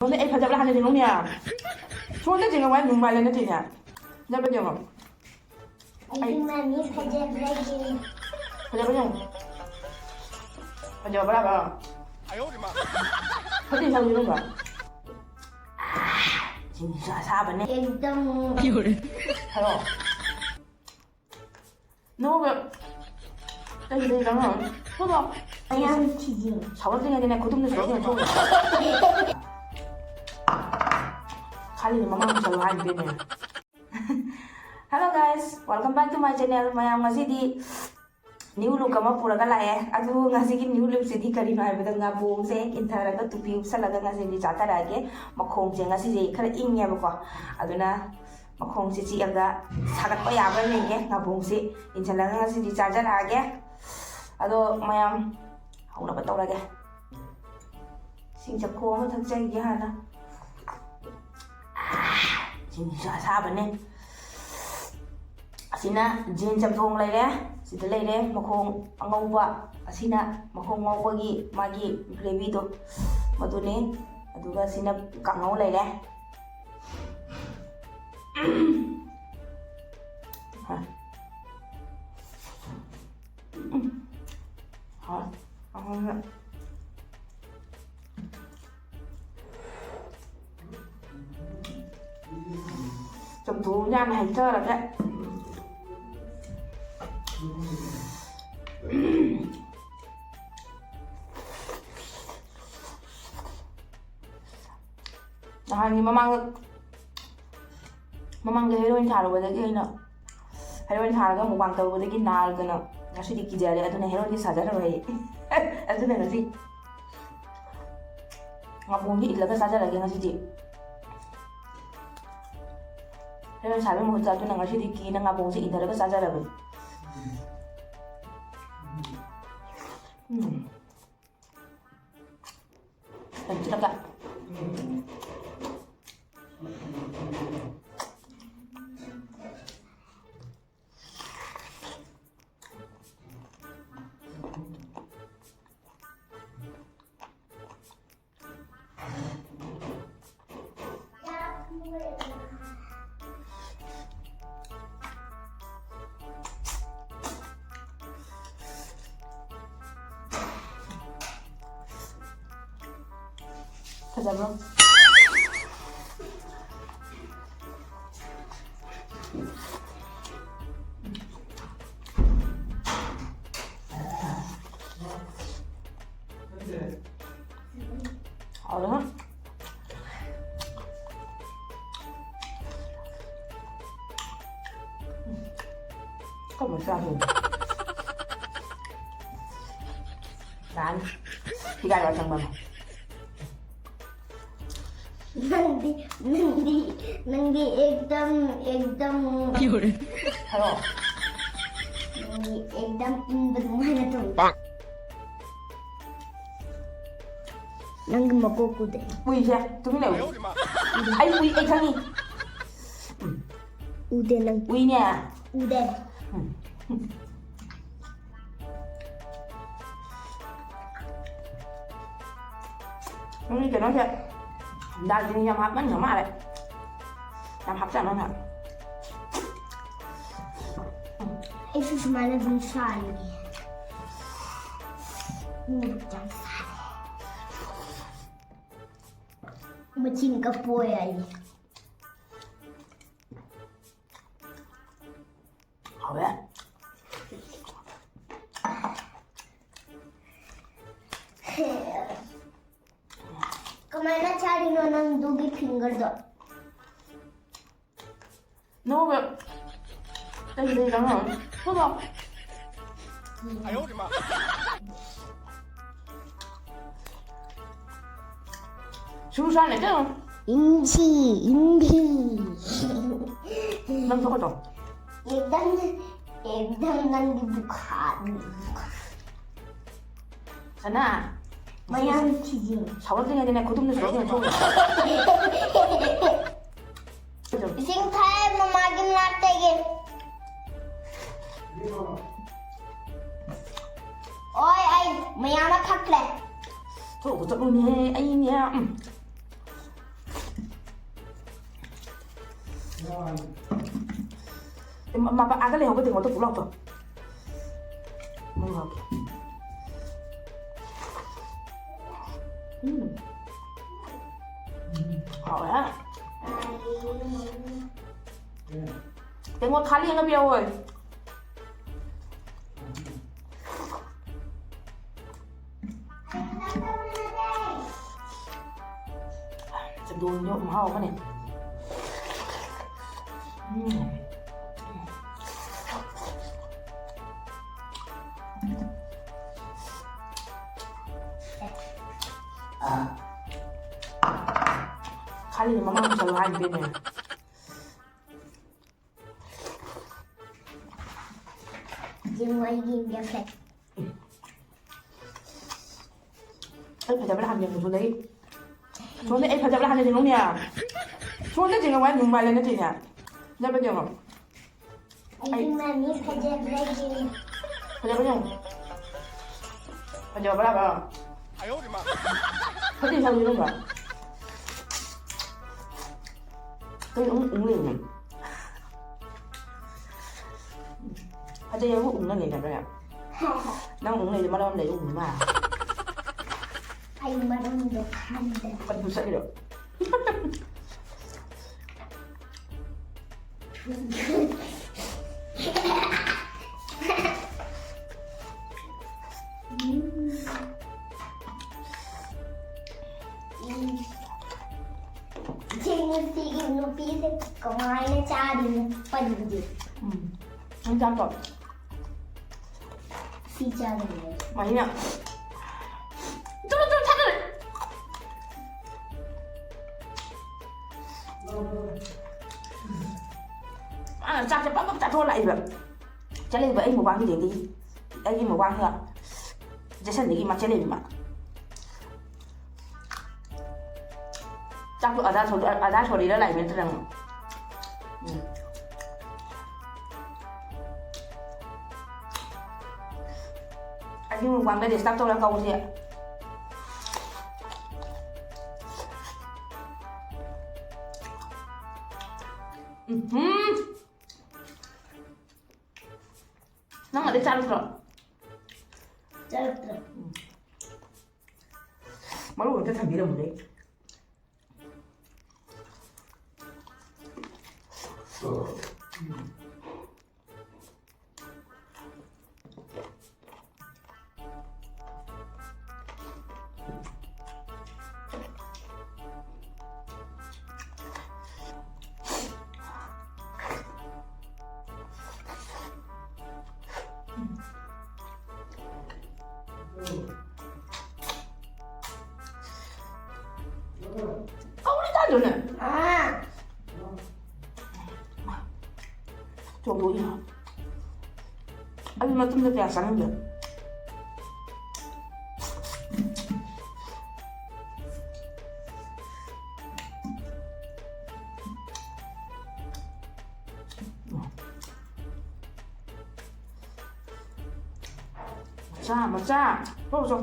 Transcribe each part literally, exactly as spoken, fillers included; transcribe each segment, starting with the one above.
ꯁꯣꯝꯗ ꯑꯩ ꯐꯖꯕ꯭ꯔꯥ ꯍꯥꯟꯅ ꯌꯦꯡꯉꯨꯅꯦ꯫ ꯁꯣꯝꯗ ꯌꯦꯡꯉꯣ, ꯋꯥꯏ ꯅꯨꯡꯉꯥꯏ ꯂꯩꯅꯗ꯭ꯔꯤꯅꯦ꯫ ꯐꯖꯕ꯭ꯔꯥ ꯌꯦꯡꯉꯣ꯫ ꯑꯩꯒꯤ ꯃꯃꯤ ꯐꯖꯕ꯭ꯔꯥ ꯌꯦꯡꯉꯣ꯫ ꯐꯖꯕ꯭ꯔꯥ ꯌꯦꯡꯉꯣ꯫ ꯐꯖꯕ꯭ꯔꯥꯕ? ꯐꯖꯩ, ꯐꯖꯩ, ꯐꯖꯩ꯫ ꯁꯤꯡꯁꯨ ꯑꯁꯥꯕꯅꯦ꯫ ꯑꯦꯛꯗꯝ꯫ ꯍꯥꯏꯔꯣ꯫ ꯅꯉꯣꯟꯗ ꯀꯩ ꯀꯩ ꯆꯪꯉꯛꯑꯣ? ꯊꯣꯛꯂꯛꯑꯣ꯫ ꯌꯥꯝ ꯊꯤꯖꯤꯜꯂꯨ꯫ ꯁꯥꯎꯔꯛꯇ꯭ꯔꯤꯉꯩꯗꯅꯦ, ꯈꯨꯇꯨꯝꯗ ꯁꯨꯃꯥꯏꯅ ꯊꯣꯛꯂꯛꯑꯣ꯫ ꯈꯜꯂꯤꯅꯦ, ꯃꯃꯥꯡ ꯆꯠꯂꯣ ꯍꯥꯏꯗꯨꯗꯤꯅꯦ꯫ Hello guys, welcome back to my channel. ꯃꯌꯥꯝ, ꯉꯁꯤꯗꯤ new look ꯑꯃ ꯄꯨꯔꯒ ꯂꯥꯛꯑꯦ꯫ ꯑꯗꯨ ꯉꯁꯤꯒꯤ new lookꯁꯤꯗꯤ ꯀꯔꯤꯅꯣ ꯍꯥꯏꯕꯗ, ꯉꯥꯕꯣꯡꯁꯦ ꯏꯟꯊꯔꯒ ꯇꯨꯄꯤ ꯎꯞꯁꯜꯂꯒ ꯉꯁꯤꯗꯤ ꯆꯥꯊꯔꯛꯑꯒꯦ꯫ ꯃꯈꯣꯡꯁꯦ ꯉꯁꯤꯁꯦ ꯈꯔ ꯏꯪꯉꯦꯕꯀꯣ, ꯑꯗꯨꯅ ꯃꯈꯣꯡꯁꯦ ꯆꯤꯛꯑꯒ ꯁꯥꯒꯠꯄ ꯌꯥꯕ꯭ꯔꯥ ꯌꯦꯡꯒꯦ꯫ ꯉꯥꯕꯣꯡꯁꯦ ꯏꯟꯁꯤꯜꯂꯒ ꯉꯁꯤꯗꯤ ꯆꯥꯖꯔꯛꯑꯒꯦ꯫ ꯑꯗꯣ ꯃꯌꯥꯝ ꯍꯧꯅꯕ ꯇꯧꯔꯒꯦ꯫ ꯏꯁꯤꯡ ꯆꯐꯨ ꯑꯃ ꯊꯛꯆꯈꯤꯒꯦ ꯍꯥꯟꯅ꯫ ꯏꯁꯤꯡꯁꯤꯁꯨ ꯑꯁꯥꯕꯅꯦ꯫ ꯑꯁꯤꯅ ꯖꯦꯟ ꯆꯝꯊꯣꯡ ꯂꯩꯔꯦ, ꯁꯤꯗ ꯂꯩꯔꯦ ꯃꯈꯣꯡ ꯑꯉꯧꯕ, ꯑꯁꯤꯅ ꯃꯈꯣꯡ ꯉꯧꯕꯒꯤ ꯃꯥꯒꯤ gravyꯗꯣ ꯃꯗꯨꯅꯦ, ꯑꯗꯨꯒ ꯁꯤꯅ ꯀꯥꯡꯉꯧ ꯂꯩꯔꯦ꯫ ꯍꯥ꯫ ꯎꯝ꯫ ꯍꯥ꯫ ꯑꯍꯣꯏ꯫ ꯆꯝꯊꯣꯡꯁꯦ ꯍꯥꯟꯅ ꯍꯩꯊꯔꯒꯦ꯫ ꯅꯍꯥꯟꯒꯤ ꯃꯃꯥꯡꯗ, ꯃꯃꯥꯡꯗ ꯍꯦꯔꯣꯏꯟ ꯁꯥꯔꯨꯕꯗꯒꯤ ꯑꯩꯅ, ꯍꯦꯔꯣꯏꯟ ꯁꯥꯔꯒ mukbang ꯇꯧꯔꯨꯕꯗꯒꯤ ꯅꯥꯔꯗꯅ ꯉꯁꯤꯗꯤ ꯀꯤꯖꯔꯦ꯫ ꯑꯗꯨꯅ ꯍꯦꯔꯣꯏꯟꯗꯤ ꯁꯥꯖꯔꯔꯣꯏ ꯑꯩ꯫ ꯑꯗꯨꯅ ꯉꯁꯤ ꯉꯥꯄꯣꯡꯁꯦ ꯏꯜꯂꯒ ꯆꯥꯖꯔꯒꯦ ꯉꯁꯤꯗꯤ꯫ ꯍꯦꯔꯣꯏꯟ ꯁꯥꯕꯒꯤ ꯃꯍꯨꯠꯇ ꯑꯗꯨꯅ ꯉꯁꯤꯗꯤ ꯀꯤꯅ ꯉꯥꯄꯣꯡꯁꯦ ꯏꯟꯊꯔꯒ ꯆꯥꯖꯔꯕꯅꯤ꯫ ꯎꯝ꯫ ꯂꯪꯁꯤꯜꯂꯒ꯫ ꯐꯖꯕ꯭ꯔꯣ? ꯍꯥꯎꯔꯦ꯫ ꯀꯃꯥꯏ ꯆꯥꯗꯣꯏꯅꯣ? ꯌꯥꯅꯤ꯫ ꯍꯤꯒꯥꯏ ꯋꯥ ꯆꯪꯕ ꯑꯃ꯫ ꯅꯪꯗꯤ, ꯅꯪꯗꯤ, ꯅꯪꯗꯤ ꯑꯦꯛꯗꯝ, ꯑꯦꯛꯗꯝ꯫ ꯍꯥꯏꯔꯣ꯫ ꯅꯪꯗꯤ ꯑꯦꯛꯗꯝ ꯏꯟꯕ ꯑꯗꯨꯃꯥꯏꯅ ꯇꯧꯏ꯫ ꯅꯪꯒꯤ ꯃꯀꯣꯛ ꯎꯗꯦ꯫ ꯎꯏꯁꯦ, ꯇꯨꯃꯤꯟ ꯂꯩꯌꯨ꯫ ꯑꯩ ꯎꯏ, ꯑꯩ ꯈꯪꯉꯤ꯫ ꯎꯗꯦ ꯅꯪ꯫ ꯎꯏꯅꯦ꯫ ꯎꯗꯦ꯫ ꯎꯝ꯫ ꯎꯝ, ꯀꯩꯅꯣꯁꯦ, ꯗꯥꯜꯆꯤꯅꯤ ꯌꯥꯝ ꯍꯥꯞꯃꯟꯈ꯭ꯔ ꯃꯥꯜꯂꯦ꯫ ꯌꯥꯝ ꯍꯥꯞꯆ ꯃꯥꯜꯂꯦ꯫ ꯑꯩꯁꯨ ꯁꯨꯃꯥꯏꯅ ꯑꯗꯨꯝ ꯁꯥꯔꯤꯅꯦ꯫ ꯎꯝ, ꯌꯥꯝ ꯁꯥꯔꯦ꯫ ꯃꯆꯤꯟ ꯀꯞꯄꯣ ꯌꯥꯏꯌꯦ꯫ ꯍꯥꯎꯋꯦ꯫ ꯀꯃꯥꯏꯅ ꯆꯥꯔꯤꯅꯣ ꯅꯪ ꯑꯗꯨꯒꯤ ꯐꯤꯡꯒꯔꯗꯣ? ꯅꯣꯛꯑꯒ ꯀꯩ ꯀꯩ ꯆꯪꯉꯣ? ꯊꯣꯛꯂꯛꯑꯣ꯫ ꯁꯨꯔꯨ ꯁꯨꯔꯥꯟ ꯂꯩꯇꯦ꯫ ꯏꯟꯁꯤ, ꯏꯟꯗꯤ꯫ ꯅꯪ ꯊꯣꯛꯀꯗ꯭ꯔꯣ? ꯑꯦꯛꯗꯝ, ꯑꯦꯛꯗꯝ ꯅꯪꯒꯤ ꯕꯨꯈꯥ꯫ ꯁꯅꯥ꯫ ꯃꯌꯥꯝ ꯊꯤꯖꯤꯟ꯫ ꯁꯥꯎꯔꯛꯇ꯭ꯔꯤꯉꯩꯗꯅꯦ ꯈꯨꯇꯨꯝꯗ ꯁꯨꯔꯛꯇ꯭ꯔꯤꯉꯩ ꯊꯣꯛꯑꯣ꯫ ꯏꯁꯤꯡ ꯊꯛꯑꯦ ꯃꯃꯥꯒꯤ ꯃꯅꯥꯛꯇꯒꯤ꯫ ꯑꯣꯏ, ꯑꯩ ꯃꯌꯥꯝ ꯑꯃ ꯊꯛꯈ꯭ꯔꯦ꯫ ꯊꯣꯛꯎ ꯆꯠꯂꯨꯅꯦ, ꯑꯩꯅꯦ꯫ ꯎꯝ꯫ ꯃꯄꯥ ꯑꯥꯗ ꯂꯩꯍꯧꯕ ꯇꯦꯡꯀꯣꯠꯇꯣ ꯄꯨꯂꯞ ꯂꯧꯊꯣꯛ꯫ ꯃꯩ ꯍꯧꯒꯦ꯫ ꯎꯝ꯫ ꯍꯥꯎꯋꯦ꯫ ꯇꯦꯡꯀꯣꯠ ꯈꯥꯂꯤ ꯑꯃ ꯄꯤꯔꯛꯑꯣ꯫ ꯆꯟꯗꯣꯟꯗꯣ ꯃꯍꯥꯎ ꯑꯃꯅꯦ꯫ ꯎꯝ꯫ ꯈꯥꯂꯤꯅ ꯃꯃꯥꯡ ꯆꯠꯂꯣ ꯍꯥꯏꯗꯨꯗꯤꯅꯦ꯫ ꯌꯦꯡꯉꯣ ꯑꯩꯒꯤ ꯏꯟꯖꯦꯛꯁꯟ꯫ ꯑꯩ ꯐꯖꯕ꯭ꯔꯥ ꯍꯥꯟꯅ ꯌꯦꯡꯉꯨ ꯁꯣꯝꯗꯒꯤ꯫ ꯁꯣꯝꯗ ꯑꯩ ꯐꯖꯕ꯭ꯔꯥ ꯍꯥꯟꯅ ꯌꯦꯡꯉꯨꯅꯦ꯫ ꯁꯣꯝꯗ ꯌꯦꯡꯉꯨ ꯍꯥꯏ ꯅꯨꯡꯉꯥꯏꯔꯦ ꯅꯠꯇꯦꯅꯦ꯫ ꯐꯖꯕ꯭ꯔꯥ ꯌꯦꯡꯉꯣ꯫ ꯑꯩ ꯏꯃꯥꯅꯤ ꯐꯖꯕ꯭ꯔꯥ ꯌꯦꯡꯉꯨ꯫ ꯐꯖꯕ꯭ꯔꯥ ꯌꯦꯡꯉꯨ꯫ ꯐꯖꯕ꯭ꯔꯥ ꯍꯥꯏꯕ? ꯐꯖꯩ ꯍꯥꯏꯕ ꯌꯦꯡꯉꯨ꯫ ꯀꯩ ꯑꯃꯨꯛ ꯎꯪ ꯂꯩꯔꯤꯅꯣ? ꯐꯖꯩ ꯑꯃꯨꯛ ꯎꯪꯅ ꯂꯩꯅꯕ꯭ꯔꯥ? ꯅꯪ ꯎꯪ ꯂꯩꯔꯤ ꯃꯔꯝ ꯑꯃ ꯂꯩ ꯎꯪ ꯃꯥ꯫ ꯑꯩ ꯃꯔꯝꯗꯣ ꯈꯪꯗꯦ꯫ ꯀꯩꯅꯣ ꯆꯠꯂꯤꯔꯣ? ꯎꯝ꯫ ꯎꯝ꯫ ꯏꯆꯦ, ꯉꯁꯤꯒꯤ ꯅꯨꯄꯤꯁꯦ ꯀꯃꯥꯏꯅ ꯆꯥꯗꯣꯏꯅꯣ? ꯄꯟꯕꯗꯤ꯫ ꯎꯝ꯫ ꯅꯪ ꯆꯥꯛꯇꯣ꯫ ꯁꯤ ꯆꯥꯗꯣꯏꯅꯦ꯫ ꯃꯍꯤꯅ꯫ ꯆꯠꯂꯣ, ꯆꯠꯂꯣ, ꯊꯥꯗꯔꯦ꯫ ꯃꯥꯅ ꯆꯥꯛꯁꯦ ꯄꯞ ꯄꯞ ꯆꯥꯊꯣꯛꯑ ꯂꯥꯛꯏꯕ꯫ ꯆꯦꯜꯂꯛꯏꯕ ꯑꯩ ꯃꯨꯛꯕꯥꯡꯒꯤꯗꯩꯗꯤ꯫ ꯑꯩꯒꯤ ꯃꯨꯛꯕꯥꯡꯁꯤꯗ ꯆꯦꯁꯟꯗꯒꯤ ꯃꯥ ꯆꯦꯜꯂꯛꯏꯕ ꯃꯥ꯫ ꯆꯥꯛꯇꯣ ꯑꯗꯥ ꯁꯣ-, ꯑꯗꯥ ꯁꯣꯔꯤꯔ ꯂꯥꯛꯏꯕ ꯅꯠꯇ꯭ꯔ ꯅꯪ? ꯎꯝ꯫ ꯑꯩꯒꯤ ꯃꯨꯛꯕꯥꯡꯗ ꯗꯤꯁꯇꯥꯔꯕ ꯇꯧꯔ ꯀꯧꯁꯦ꯫ ꯎꯝꯍꯨꯝ꯫ ꯅꯪ ꯑꯗꯩ ꯆꯥꯔꯛꯇ꯭ꯔꯣ? ꯆꯥꯔꯛꯇ꯭ꯔꯦ꯫ ꯎꯝ꯫ ꯃꯔꯨ ꯑꯝꯇ ꯊꯝꯕꯤꯔꯝꯃꯨꯅꯦ꯫ ꯀꯧꯔꯤ ꯇꯥꯗ꯭ꯔꯣ ꯅꯪ? ꯆꯣꯡꯗꯣꯛꯏ꯫ ꯑꯩ ꯃꯇꯨꯡꯗ ꯀꯌꯥ ꯆꯥꯅꯤꯡꯗꯦ꯫ ꯃꯆꯥ, ꯃꯆꯥ꯫ ꯊꯣꯛꯎꯆꯣ꯫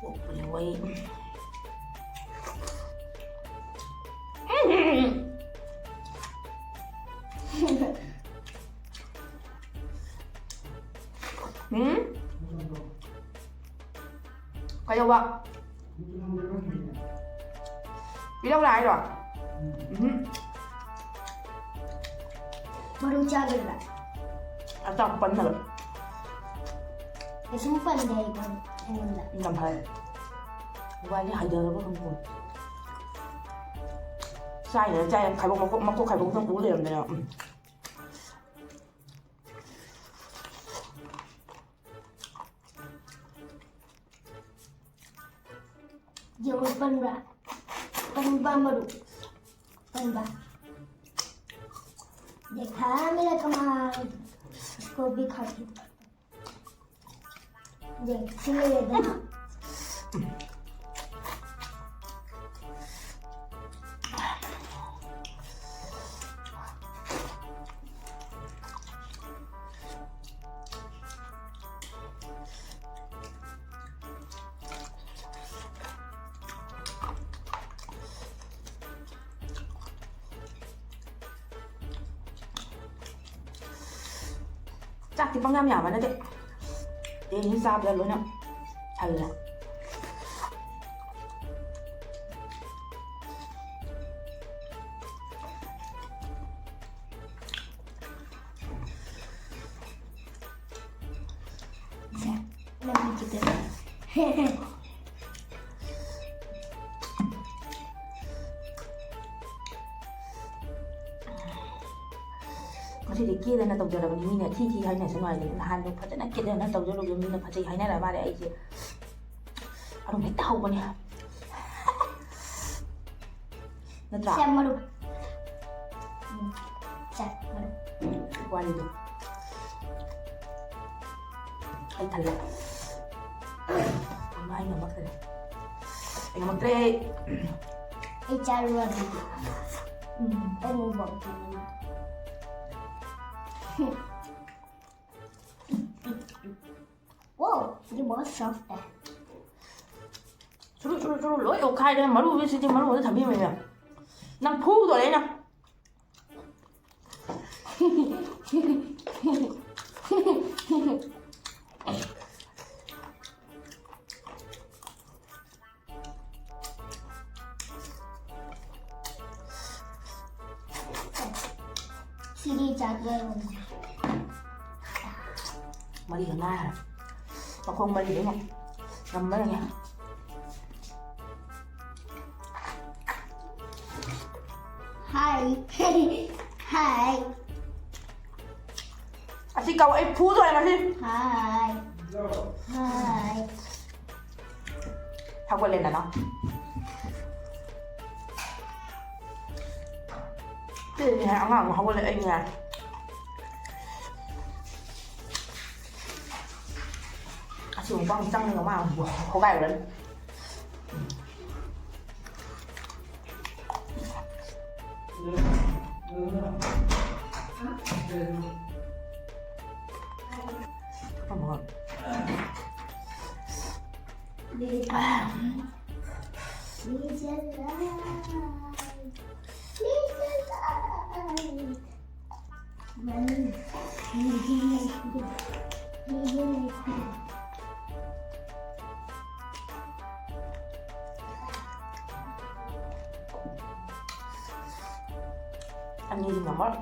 ꯑꯣꯛꯄꯅꯤ ꯋꯥꯏ꯫ ꯎꯝ꯫ ꯀꯩꯗꯧꯕ? ꯄꯤꯔꯛꯎ ꯍꯥꯏꯔꯣ? ꯎꯝ꯫ ꯃꯔꯨ ꯆꯥꯗꯣꯏꯔꯥ? ꯑꯆꯥꯄꯣꯠ ꯄꯟꯅꯕ꯫ ꯀꯩꯁꯨꯝ ꯄꯟꯗꯦ ꯑꯩꯉꯣꯟꯗ꯫ ꯌꯥꯝ ꯐꯔꯦ꯫ ꯋꯥꯏꯗꯤ ꯍꯩꯊꯔꯕ ꯈꯪꯄꯣꯟꯇꯦ꯫ ꯆꯥꯏꯗꯅ ꯆꯥꯏꯗꯅ ꯈꯥꯏꯕꯣꯛ ꯃꯀꯣꯛ, ꯃꯀꯣꯛ ꯈꯥꯏꯕꯣꯛꯇꯪ ꯄꯨ ꯂꯩꯔꯝꯗꯅ꯫ ꯎꯝ꯫ ꯌꯦꯡꯉꯨ ꯄꯟꯕ꯭ꯔꯥ? ꯄꯟꯕ ꯃꯔꯨ꯫ ꯄꯟꯕ꯫ देखा मेरा कमाल। इसको भी खा के। देख, खिल गया था। ꯆꯥꯛꯇꯤ ꯄꯪꯌꯥꯝ ꯌꯥꯝꯕ ꯅꯠꯇꯦ꯫ ꯇꯦꯡ ꯆꯥꯕꯗ ꯂꯣꯏꯅ ꯊꯜꯂꯦ꯫ ꯉꯁꯤꯗꯤ ꯀꯦꯗꯅ ꯇꯧꯖꯔꯕꯅꯤ, ꯃꯤꯅ ꯊꯤ ꯊꯤ ꯍꯥꯏꯅꯁꯅꯨ ꯍꯥꯏꯗꯅ꯫ ꯅꯍꯥꯟꯗꯣ ꯐꯖꯅ ꯀꯦꯗꯅ ꯇꯧꯖꯔꯨꯕꯗꯣ ꯃꯤꯅ ꯐꯖꯩ ꯍꯥꯏꯅꯔ ꯃꯥꯜꯂꯦ꯫ ꯑꯩꯁꯦ ꯑꯗꯨꯝ ꯍꯦꯛꯇ ꯍꯧꯕꯅꯦ꯫ ꯅꯠꯇ꯭ꯔꯥ? ꯁꯦ, ꯃꯔꯨ꯫ ꯎꯝ, ꯁꯦ, ꯃꯔꯨ꯫ ꯋꯥꯔꯤꯗꯣ꯫ ꯑꯩ ꯊꯜꯂꯦ꯫ ꯑꯩ ꯉꯝꯃꯛꯇ꯭ꯔꯦ꯫ ꯑꯩ ꯉꯝꯃꯛꯇ꯭ꯔꯦ꯫ ꯑꯩ ꯆꯥꯔꯨꯔꯒꯦ꯫ ꯎꯝ꯫ ꯑꯩ ꯃꯣꯃꯣ ꯆꯥꯅꯤꯡꯉꯦ꯫ Wow, ꯁꯤꯗꯤ ꯃꯣꯔꯣꯛ ꯁꯣꯐ ꯇꯥꯏ꯫ ꯁꯨꯔꯨ, ꯁꯨꯔꯨ, ꯁꯨꯔꯨ ꯂꯣꯏ ꯑꯣꯠꯈꯥꯏꯔꯦ꯫ ꯃꯔꯨ, ꯁꯤꯗꯤ ꯃꯔꯨ ꯑꯝꯇ ꯊꯝꯕꯤꯔꯝꯃꯦ꯫ ꯅꯪ ꯐꯨꯗꯣꯔꯦ ꯑꯩꯅ꯫ ꯁꯤꯗꯤ ꯆꯥꯒꯦ꯫ ꯃꯔꯤꯈꯛ ꯉꯥꯏꯔꯦ꯫ ꯃꯈꯣꯡ ꯃꯔꯤꯗꯩꯅ ꯉꯝꯕ꯭ꯔ ꯌꯦꯡꯒꯦ꯫ ꯍꯥꯏ꯫ ꯍꯥꯏ꯫ ꯑꯁꯤ ꯀꯧ, ꯑꯩ ꯐꯨꯗꯣꯔꯦ ꯉꯁꯤ꯫ ꯍꯥꯏ꯫ ꯍꯥꯏ꯫ ꯍꯧꯒꯠꯂꯦꯗꯅ꯫ ꯁꯤꯗꯤ ꯉꯁꯥꯏ ꯑꯉꯥꯡ ꯑꯃ ꯍꯧꯒꯠꯂꯦ, ꯑꯩ ꯉꯥꯏ꯫ ꯑꯁꯤ ꯃꯨꯛꯕꯥꯡ ꯆꯪꯉꯒ ꯃꯥ ꯑꯃꯨꯛ ꯍꯣꯒꯥꯏꯔꯨꯔꯅꯤ꯫ ꯑꯅꯤꯁꯤ ꯉꯝꯃꯔꯣꯏ꯫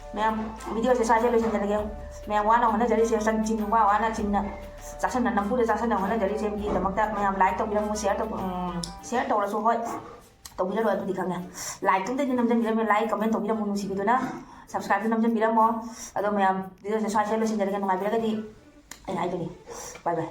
ꯃꯌꯥꯝ, ꯚꯤꯗꯤꯑꯣꯁꯦ ꯁ꯭ꯋꯥꯏꯗ ꯂꯣꯏꯁꯤꯟꯖꯔꯒꯦ꯫ ꯃꯌꯥꯝ ꯋꯥꯅ ꯍꯣꯠꯅꯖꯔꯤꯁꯦ, ꯆꯪ ꯆꯤꯡ ꯋꯥ ꯋꯥꯅ ꯆꯤꯟꯅ ꯆꯥꯁꯟꯅ ꯅꯝꯐꯨꯗ ꯆꯥꯁꯟꯅ ꯍꯣꯠꯅꯖꯔꯤꯁꯦꯒꯤꯗꯃꯛꯇ ꯃꯌꯥꯝ ꯂꯥꯏꯛ ꯇꯧꯕꯤꯔꯝꯃꯨ, ꯁꯤꯌꯔ ꯇꯧ ꯎꯝ, ꯁꯤꯌꯔ ꯇꯧꯔꯁꯨ ꯍꯣꯏ, ꯇꯧꯕꯤꯔꯔꯣꯏ ꯑꯗꯨꯗꯤ ꯈꯪꯉꯦ꯫ ꯂꯥꯏꯛꯇꯨꯝꯇꯗꯤ ꯅꯝꯖꯟꯕꯤꯔꯝꯃꯦ, ꯂꯥꯏꯛ ꯀꯃꯦꯟ ꯇꯧꯕꯤꯔꯝꯃꯨ ꯅꯨꯡꯁꯤꯕꯤꯗꯨꯅ꯫ ꯁꯕꯁꯀ꯭ꯔꯥꯏꯕꯁꯨ ꯅꯝꯖꯟꯕꯤꯔꯝꯃꯣ꯫ ꯑꯗꯣ ꯃꯌꯥꯝ, ꯚꯤꯗꯤꯑꯣꯁꯦ ꯁ꯭ꯋꯥꯏꯗ ꯂꯣꯏꯁꯤꯟꯖꯔꯒꯦ, ꯅꯨꯡꯉꯥꯏꯕꯤꯔꯒꯗꯤ ꯑꯩꯅ ꯍꯥꯏꯗꯨꯅꯤ꯫ ꯕꯥꯏ ꯕꯥꯏ꯫